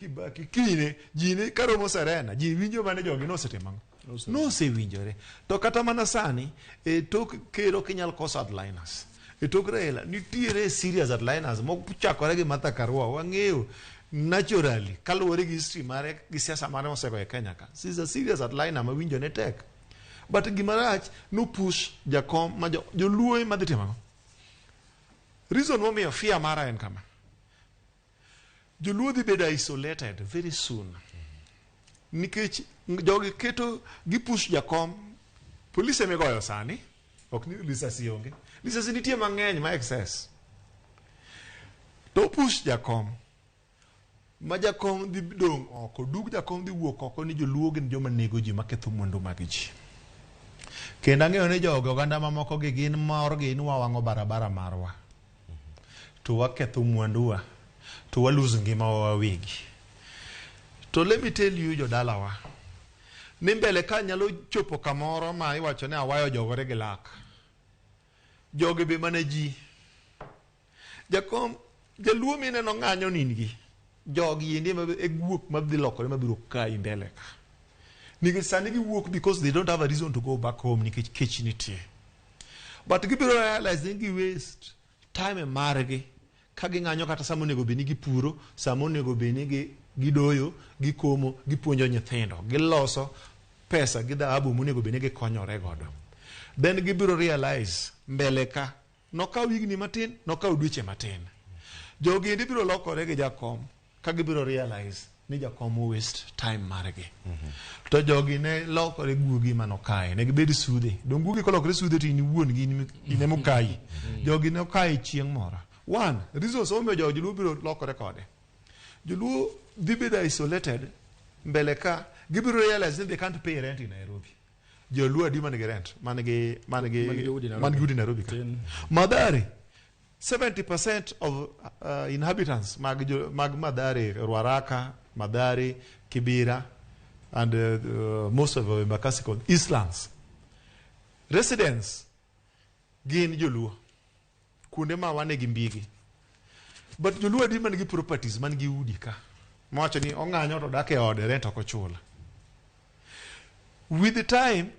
Kibaki kinyne ji ne karomo Serena, ji winjo mane jogi nosetimo ang'o, nosewinjore. To kata mana sani e tok ker ok inyal koso hardliners. E tok Raila nitiere serious hardliners mochakore gi Martha Karua. Wang'eyo naturally kaluwore gi history mare gi siasa mare mosego e Kenya ka. She's a serious hardliner ma winjo ne tek. But gima rach no push jakom ma joluo ema dhi timo ang'o? Reason momiyo fear mara en kama. Joluo dhi bedo isolated very soon. Nikech jogi keto gipush jakom, polise migoyo sani, ok ni lisasi onge. Lisasi nitie mang'eny ma excess. To push jakom. Ma jakom dhi dong' oko, dug jakom dhi wuok oko ni joluo gin joma nego ji, maketho mwandu mag ji. Kendo ang'eyo ni jogi oganda mamoko gi gin morgi ni wawang'o barabara marwa. To waketho mwanduwa, to walose ngimawa wawegi. To let me tell you, jodalawa, ni mbele ka nyalo chopo kamoro ma iwacho ni awayo jogore gi lak. Jogi be mana ji. Jakom, jaluo mineno ng'anyo nin gi. Jogi endi ema e guok madhi lokore mabiro kayi mbele ka. Nikech sani giwuok because they don't have a reason to go back home nikech kech nitie. But gibiro realize ni gi waste time margi ka ging'anyo kata sama onego bed ni gipuro, sama onego bed ni gidoyo, gikomo, gipuonjo nyithindo, giloso pesa gi dhahabu monego bed ni gikonyore godo. Then gibiro realize mbele ka nokaw higni matin, nokaw dweche matin. Jogi endi biro lokore gi jakom ka gibiro realize ni jakom waste time margi. To jogi ne lokore guogi manokaye, ne gibed sudhe. Dong guogi kolokore sudhe to in iwuon gi in emokayi. Jogi ne okaye chieng' moro. One, reasons omiyo joluo biro lokore kode. Joluo dhi bedo isolated mbele ka gibiro realize ni they can't pay rent in Nairobi. Joluo adi man gi rent, man gi Man gi udi Nairobi? Man gi udi Nairobi ka. Tin. Mathare, 70% of inhabitants mag Mathare, Ruaraka, Mathare, Kibera, and most of Embakasi called Eastlands. Residents gin joluo. Kuonde ma wane gi mbigi. But joluo adi man gi properties, man gi udi ka? Mawacho ni ong'anyo to dak e ode, rent ok ochul. With the time,